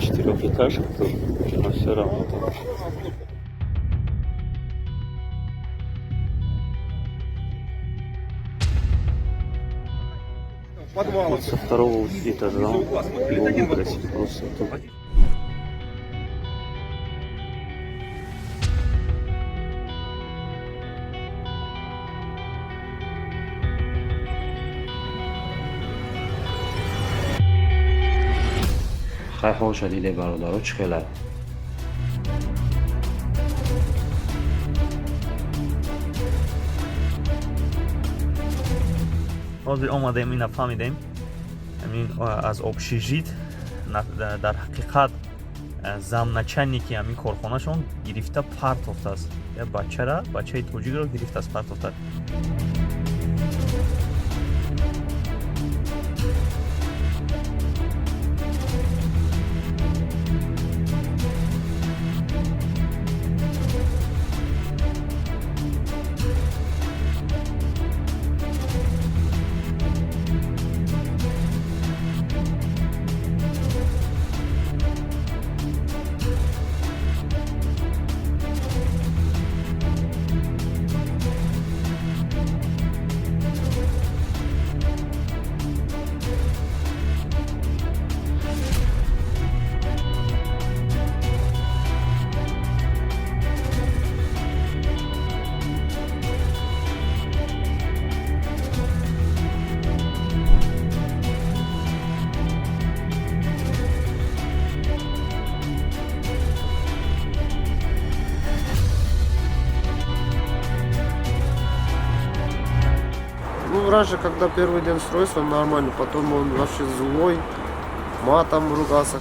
Четырехэтажка тут, но все равно там. Вот со второго этажа его выбросили просто тут. Хай, ҳолша диде, бародаро, чӣ хела. Ҳозир омадем, ина фаҳмидем, ҳамин аз общежит дар ҳақиқат замначальники ҳамин корхонашон гирифта партофтааст як бачара, бачаи тоҷикро гирифтааст, партофта. Ну, раньше, когда первый день строился, он нормально, потом он вообще злой, матом ругался.